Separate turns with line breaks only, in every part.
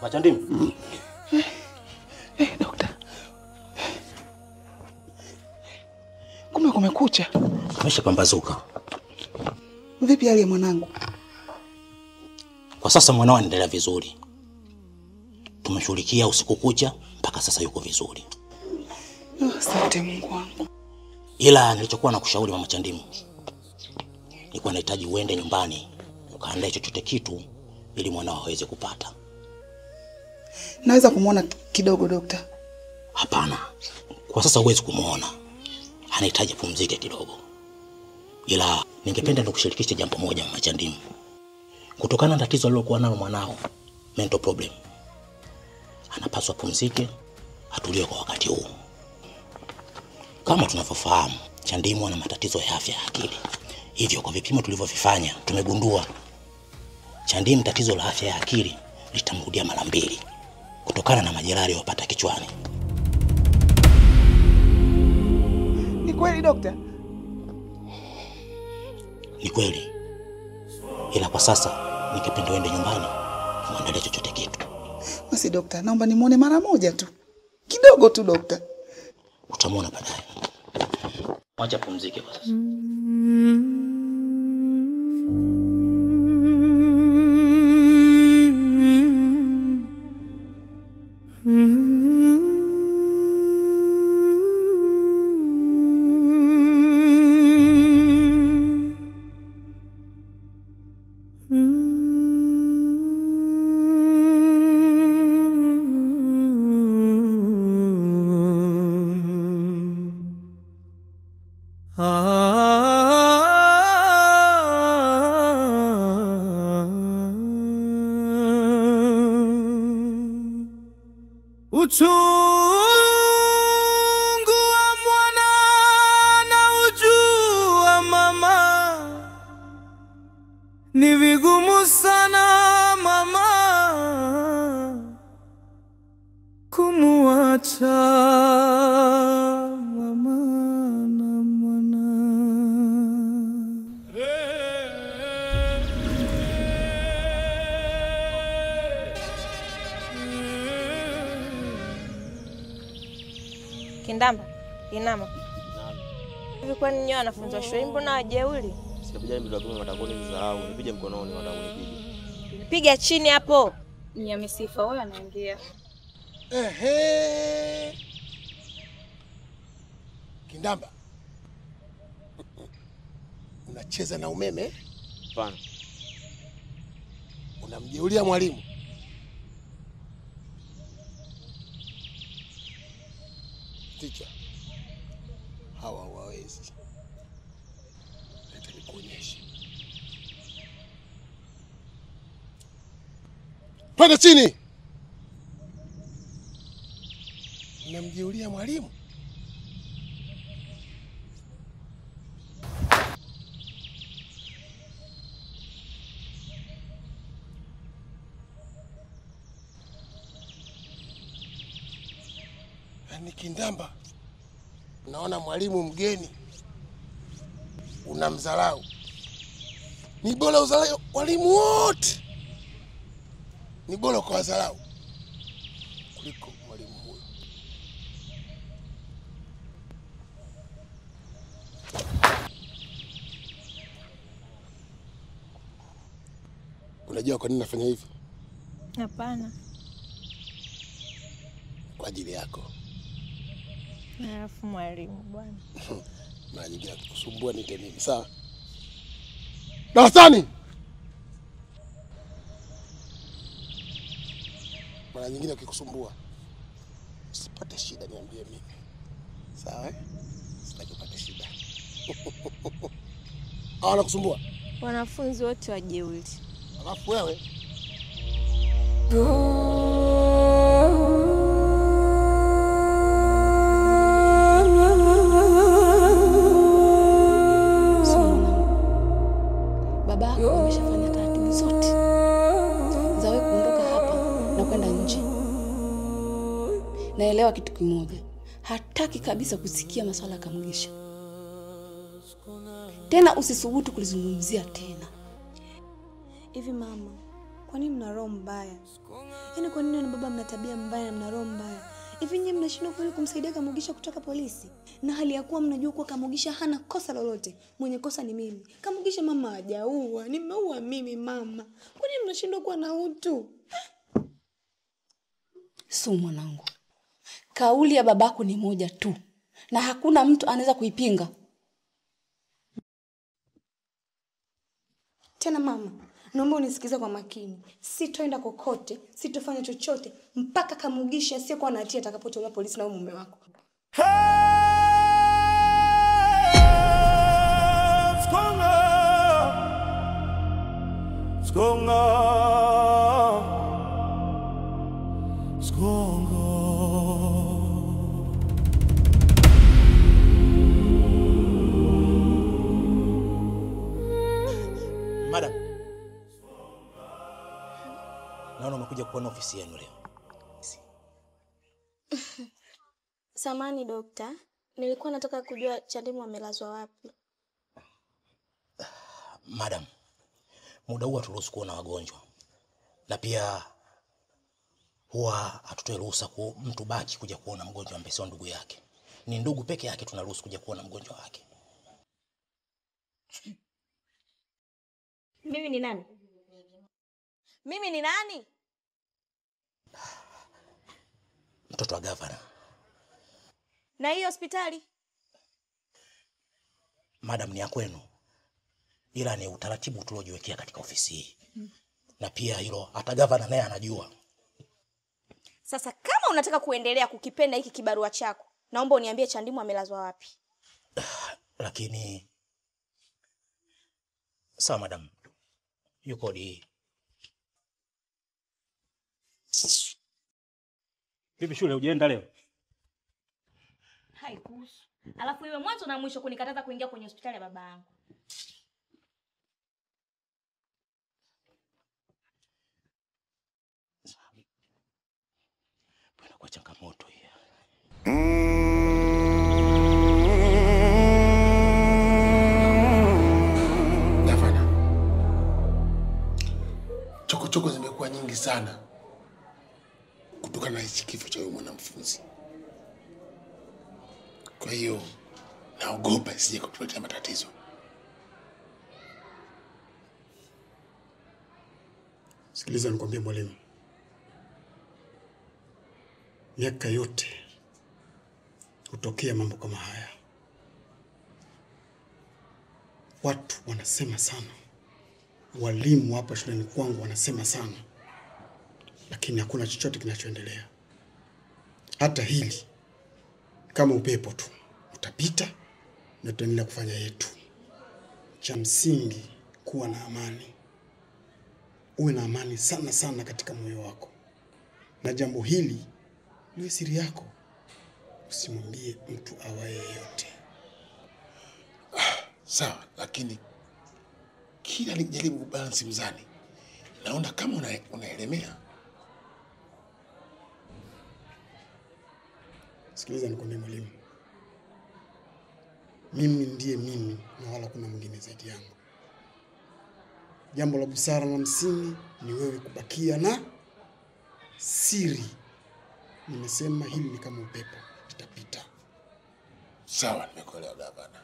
Machandim.
Dokta. Kumbe kumekucha.
Kumeshapambazuka.
Vipi hali ya mwanangu?
Kwa sasa mwanao anaendelea vizuri. Tumeshughulikia usiku kucha mpaka sasa yuko vizuri.
Asante Mungu wangu.
Ila nilichokuwa nakushauri Mama Chandimu, nilikuwa nahitaji uende nyumbani ukaandae chochote kitu ili mwanao aweze kupata.
Naweza kumuona kidogo dokta?
Hapana. Kwa sasa huwezi kumuona. Anahitaji pumzike kidogo. Ila ningependa nikushirikishe jambo moja Mama Chandimu. Kutokana na tatizo alilokuwa nalo mwanao, mental problem, anapaswa pumzike, atulie kwa wakati huu. Kama tunavyofahamu, Chandimu ana matatizo ya afya ya akili. Hivyo kwa vipimo tulivyovifanya, tumegundua Chandimu tatizo la afya ya akili litamrudia mara mbili kutokana na majeraha aliyopata kichwani.
Ni kweli dokta?
Ni kweli. Ila kwa sasa ningependa uende nyumbani muandalie chochote kitu.
Basi dokta, naomba nimuone mara moja tu. Kidogo tu dokta.
Utamuona baadaye. Wacha pumzike kwa sasa.
Uchungu wa mwana na ujua mama, ni vigumu sana mama kumuacha mama na mwana.
Kindamba, inama. Hivi kwani nyinyi wanafunzi wa shule mbona wajeuri?
Sinapiga mtu wa matakoni mzahau, nipige mkononi watakunipiga.
Piga chini hapo.
Ni amesifa wewe anaongea.
Ehe. Kindamba. Unacheza na umeme?
Hapana.
Unamjeulia mwalimu. Teacher, hawa hawawezi. Leta nikuonyeshe. Panda chini. Unamjeulia mwalimu? Ni Kindamba, unaona mwalimu mgeni unamdharau. Ni bora udharau walimu wote, ni bora kwa wadharau kuliko mwalimu huyo. Unajua kwa nini nafanya hivi?
Hapana.
Kwa ajili yako.
Alafu mwalimu bwana.
Mara nyingine akikusumbua niite mimi, sawa? Darasani. Mara nyingine akikusumbua usipate shida niambie mimi. Sawa eh? Sitaki upate shida. Au wanakusumbua?
Wanafunzi wote wajeuri.
Alafu wewe
baba yako ameshafanya taratibu zote za wewe kuondoka hapa na kwenda nje. Naelewa kitu kimoja, hataki kabisa kusikia masuala ya Kamugisha. Tena usisubutu kulizungumzia tena.
Hivi mama, kwa nini mna roho mbaya? Yaani kwa nini na baba mna tabia mbaya na mna roho mbaya? Hivi nyinyi mnashindwa kweli kumsaidia Kamugisha kutoka polisi? Na hali ya kuwa mnajua kuwa Kamugisha hana kosa lolote. Mwenye kosa ni mimi. Kamugisha mama hajaua, nimeua mimi mama. Kwa nini mnashindwa kuwa na utu?
Su mwanangu, kauli ya babako ni moja tu na hakuna mtu anaweza kuipinga.
Tena mama, naomba unisikize kwa makini. Sitoenda kokote, sitofanya chochote mpaka Kamugisha asiyekuwa na hatia atakapotolewa polisi na mume wako.
Skonga, skonga, skonga.
Madam, naona umekuja kuona ofisi yenu leo.
Samani dokta, nilikuwa nataka kujua Chandimu amelazwa wapi.
Madam, muda huu haturuhusu kuona wagonjwa, na pia huwa hatutoi ruhusa kwa mtu baki kuja kuona mgonjwa ambaye sio ndugu yake. Ni ndugu peke yake tunaruhusu kuja kuona mgonjwa wake.
Mimi ni nani? Mimi ni nani?
Mtoto wa gavana.
Na hii hospitali?
Madam, ni ya kwenu, ila ni utaratibu tuliojiwekea katika ofisi hii. Na pia hilo hata gavana naye anajua.
Sasa kama unataka kuendelea kukipenda hiki kibarua chako, naomba uniambie Chandimu amelazwa wapi.
Lakini sawa madam, yuko di.
Vipi shule hujaenda leo?
Haikuhusu. Alafu iwe mwanzo na mwisho kunikataza kuingia kwenye hospitali ya baba yangu.
Bwana, kwa changamoto hii.
Gavana, chokochoko zimekuwa nyingi sana kutokana na hichi kifo cha huyu mwanafunzi. Kwa hiyo naogopa isije kutuletea matatizo.
Sikiliza nikwambie mwalimu, miaka yote hutokea mambo kama haya. Watu wanasema sana, walimu hapa shuleni kwangu wanasema sana, lakini hakuna chochote kinachoendelea. Hata hili kama upepo tu utapita na tutaendelea kufanya yetu. Cha msingi kuwa na amani. Uwe na amani sana sana katika moyo wako, na jambo hili liwe siri yako, usimwambie mtu awaye yeyote.
Sawa, lakini kila nikijaribu kubalansi mzani naona kama unaelemea.
Sikiliza nikwambie mwalimu, mimi ndiye mimi na wala kuna mwingine zaidi yangu. Jambo la busara na msingi ni wewe kubakia na siri. Nimesema hili ni kama upepo, litapita.
Sawa, nimekuelewa gavana.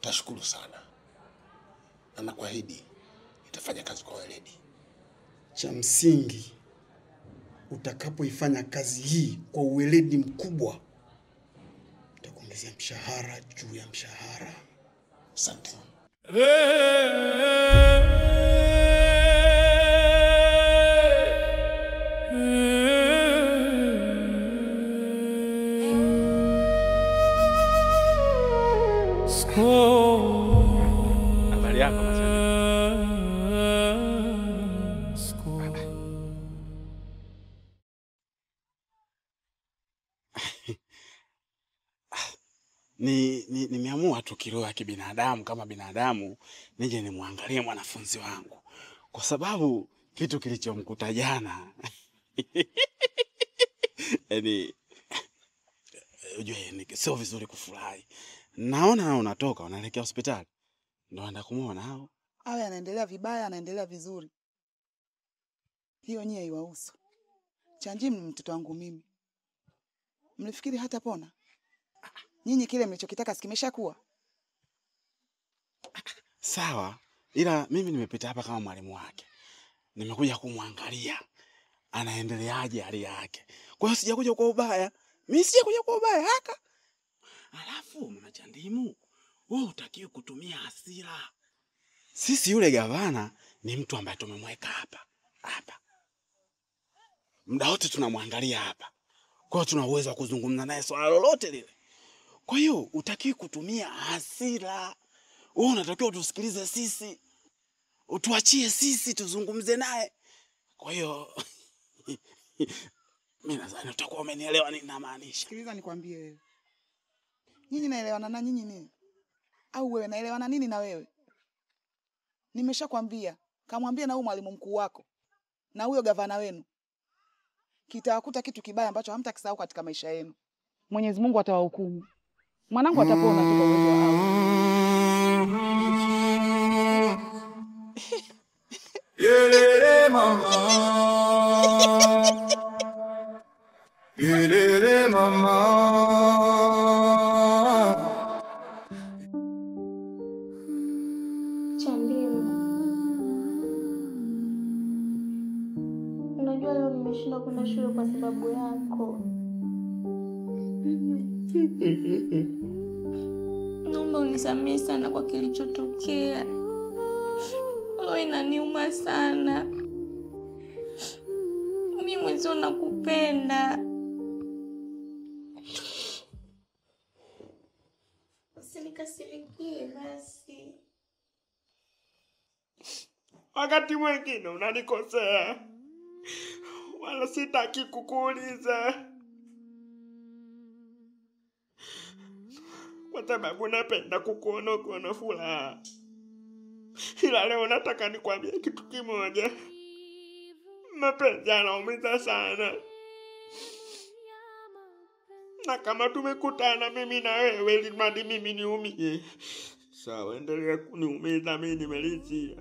Tashukuru sana na nakuahidi nitafanya kazi kwa weledi.
Cha msingi, utakapoifanya kazi hii kwa uweledi mkubwa, utakuongezea mshahara juu ya mshahara.
Asante.
Habari yako Mashani? Nimeamua tu kiroho ya kibinadamu kama binadamu nije nimwangalie mwanafunzi wangu, kwa sababu kitu kilichomkuta jana yaani ujue sio vizuri kufurahi. Naona unatoka unaelekea hospitali, ndio naenda kumuona hao.
Awe anaendelea vibaya, anaendelea vizuri, hiyo nyie haiwahusu. Chanjimu ni mtoto wangu mimi. Mlifikiri hata pona? Nyinyi kile mlichokitaka sikimeshakuwa.
Sawa, ila mimi nimepita hapa kama mwalimu wake. Nimekuja kumwangalia anaendeleaje hali yake. Kwa hiyo sijakuja kwa ubaya. Mimi sijakuja kwa ubaya haka. Alafu mama Chandimu, wewe hutakiwi kutumia hasira. Sisi yule gavana ni mtu ambaye tumemweka hapa. Hapa. Muda wote tunamwangalia hapa. Kwa hiyo tuna uwezo wa kuzungumza naye swala lolote lile. Kwa hiyo hutakiwi kutumia hasira. Wewe unatakiwa utusikilize sisi. Utuachie sisi tuzungumze naye. Kwa hiyo mimi nadhani utakuwa umenielewa nini namaanisha.
Sikiliza nikwambie wewe. Nyinyi naelewana na nyinyi nini? Au wewe naelewana nini na wewe? Nimeshakwambia, kamwambia na huyo mwalimu mkuu wako na huyo gavana wenu. Kitawakuta kitu kibaya ambacho hamtakisahau katika maisha yenu. Mwenyezi Mungu atawahukumu. Mwanangu atapona tu kwa uwezo wa Allah.
Yelele mama. Yelele mama.
Chandimu, unajua leo nimeshindwa kwenda shule kwa sababu yako. Naomba unisamehe sana kwa kilichotokea. Leo inaniuma sana. Mimi mwenzio nakupenda. Usinikasirikie basi.
Wakati mwingine unanikosea, wala sitaki kukuuliza, kwa sababu napenda kukuona ukiwa na furaha. Ila leo nataka nikwambie kitu kimoja. Mapenzi yanaumiza sana. Na kama tumekutana mimi na wewe ilimradi mimi niumie, sawa, endelea kuniumiza, mimi nimelizia.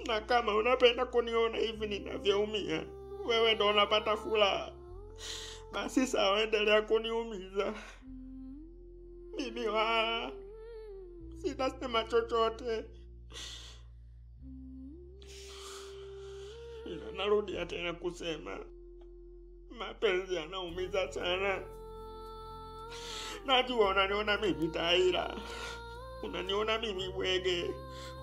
Na kama unapenda kuniona hivi ninavyoumia, wewe ndo unapata furaha, basi sawa, endelea kuniumiza. Mimi wala sitasema chochote. Ila narudia tena kusema, mapenzi yanaumiza sana. Najua unaniona mimi taira, unaniona mimi bwege,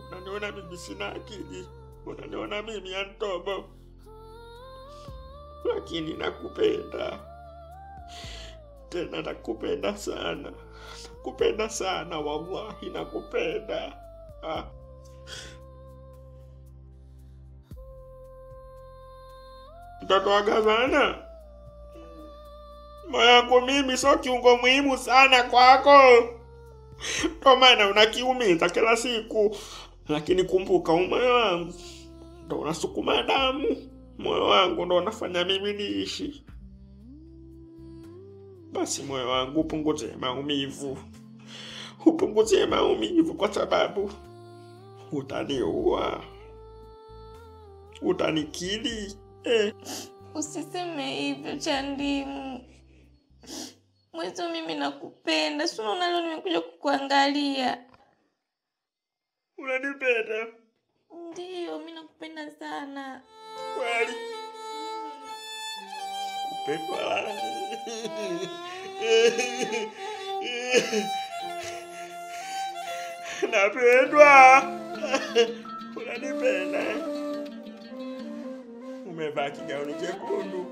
unaniona mimi sina akili, unaniona mimi antobo, lakini nakupenda. Tena nakupenda sana. Nakupenda sana, wallahi nakupenda. Mtoto wa gavana, moyo wangu mimi sio kiungo muhimu sana kwako, ndio maana unakiumiza kila siku. Lakini kumbuka, moyo wangu ndo unasukuma damu, moyo wangu ndo unafanya mimi niishi. Basi moyo wangu upunguze maumivu, upunguze maumivu, kwa sababu utaniua, utanikili.
Usiseme hivyo Chandimu. Mwezo mimi nakupenda. Si unaona leo nimekuja kukuangalia.
Unanipenda?
Ndiyo, mimi nakupenda sana.
Kweli? Kupendwa. Napendwa. Unanipenda? Umevaa kigauni chekundu,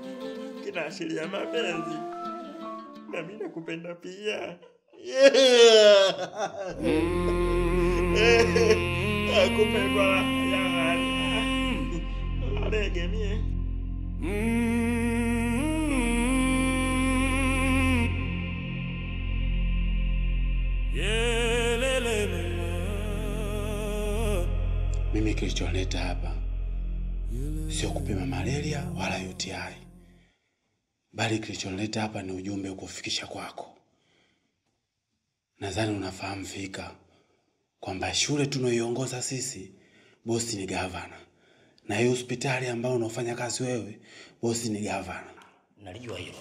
kinaashiria mapenzi. Na mimi nakupenda pia. Kupendwa ya alege mie.
Mimi kilicholeta hapa sio kupima malaria wala UTI, bali kilicholeta hapa ni ujumbe kufikisha kwako. Nadhani unafahamu fika kwamba shule tunayoiongoza sisi bosi ni gavana, na hiyo hospitali ambayo unafanya kazi wewe bosi ni gavana.
Nalijua hilo.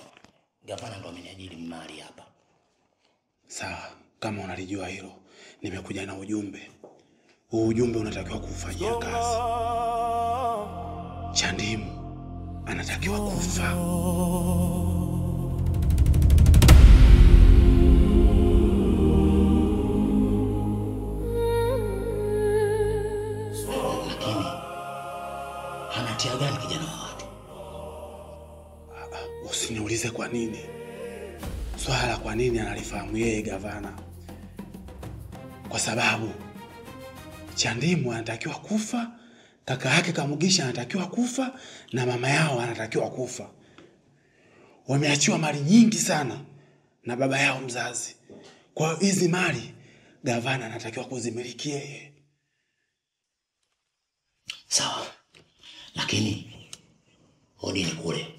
Gavana ndo ameniajiri mahali hapa.
Sawa, kama unalijua hilo, nimekuja na ujumbe. Huu ujumbe unatakiwa kufanyia kazi. Chandimu anatakiwa kufa.
Lakini hana hatia gani kijana wa watu?
Usiniulize kwa nini. Swala kwa nini analifahamu yeye gavana. Kwa sababu Chandimu anatakiwa kufa, kaka yake Kamugisha anatakiwa kufa, na mama yao anatakiwa kufa. Wameachiwa mali nyingi sana na baba yao mzazi. Kwa hiyo hizi mali gavana anatakiwa kuzimiliki yeye.
Sawa. Lakini hodini kule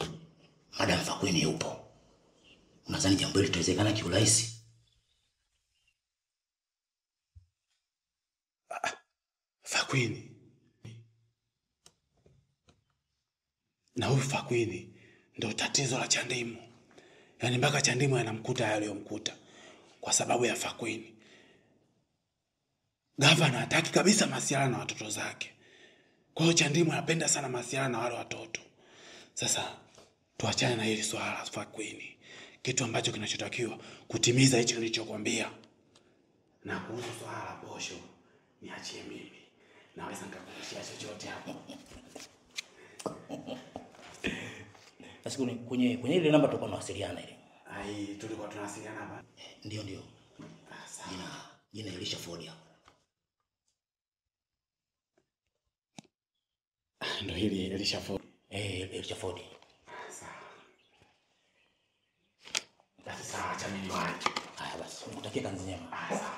Madam Fakwini yupo. Unadhani jambo hili litawezekana kiurahisi?
Fakwini. Na huyu Fakwini ndio tatizo la Chandimu. Yaani mpaka Chandimu anamkuta yaliyomkuta kwa sababu ya Fakwini. Gavana hataki kabisa masiala na watoto zake. Kwa hiyo Chandimu anapenda sana masiala na wale watoto. Sasa tuachane na hili swala la Fakwini. Kitu ambacho kinachotakiwa kutimiza hicho nilichokuambia. Na kuhusu swala la posho, niachie mimi. Naweza nikakuishia chochote hapo.
Basi kwenye ile namba tulikuwa tunawasiliana ile.
Ai, tulikuwa tunawasiliana hapa.
Ndio ndio. Jina Elisha Ford hapo.
Ndio hili Elisha Ford.
Elisha Ford.
Sawa. Basi sawa, acha mimi niwahi.
Haya basi, nikutakie kazi njema.
Sawa.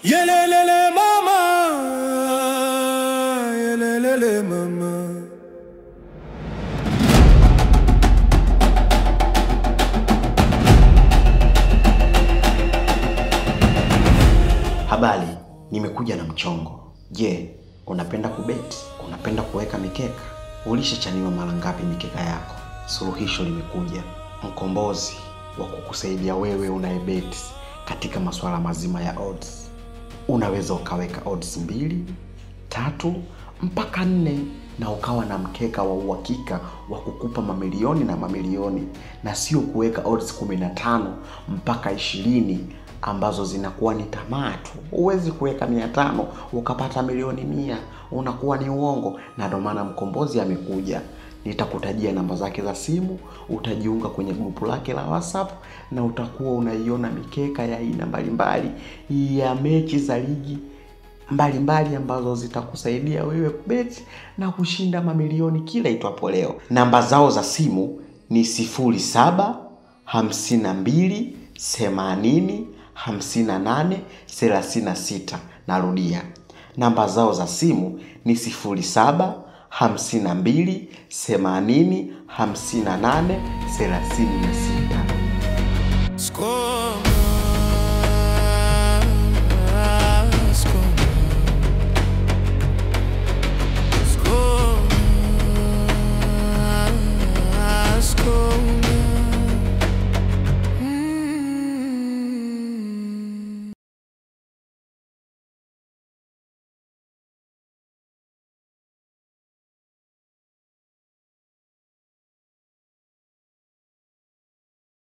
Yelelele mama, yelelele mama.
Habari, nimekuja na mchongo. Je, unapenda kubeti? Unapenda kuweka mikeka? Ulishachaniwa mara ngapi mikeka yako? Suluhisho limekuja. Mkombozi wa kukusaidia wewe unayebeti katika masuala mazima ya odds. Unaweza ukaweka odds 2, 3 mpaka 4 na ukawa na mkeka wa uhakika wa kukupa mamilioni na mamilioni, na sio kuweka odds 15 mpaka 20 ambazo zinakuwa ni tamaa tu. Huwezi kuweka 500 ukapata milioni 100, unakuwa ni uongo. Na ndio maana Mkombozi amekuja. Nitakutajia namba zake za simu, utajiunga kwenye grupu lake la WhatsApp na utakuwa unaiona mikeka ya aina mbalimbali ya mechi za ligi mbalimbali ambazo zitakusaidia wewe kubeti na kushinda mamilioni kila itwapo leo. Namba zao za simu ni 07 52 80 58 36. Narudia, namba zao za simu ni 07 52 80 58 36.
Score.